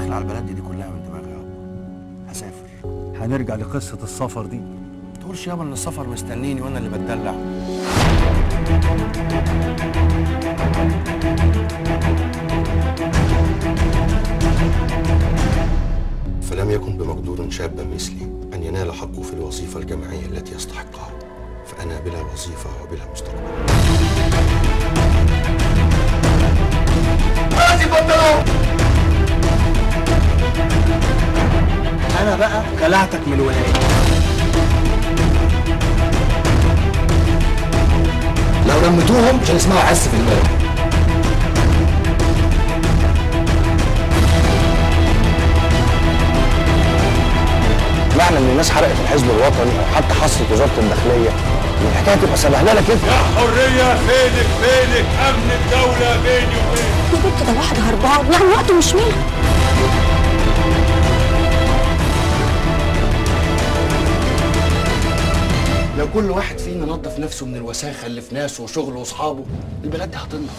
هخلع البلد دي كلها من دماغي يابا، هسافر. هنرجع لقصة السفر دي. ما تقولش يابا ان السفر مستنيني وانا اللي بتدلع. فلم يكن بمقدور شابا مثلي أن ينال حقه في الوظيفة الجامعية التي يستحقها، فأنا بلا وظيفة وبلا مستقبل. أنا بقى خلعتك من الولاية. لو رميتوهم مش هنسمعوا حس في البلد. معنى ان الناس حرقت الحزب الوطني او حتى حصرت وزارة الداخلية، ان الحكاية تبقى سبهلله كده. يا حرية فينك فينك، امن الدولة بيني وبينك. يا بنت ده واحد هربان، يعني وقته مش ملك. لو كل واحد فينا نظف نفسه من الوساخه اللي في ناسه وشغله واصحابه، البلد دي هتنضف.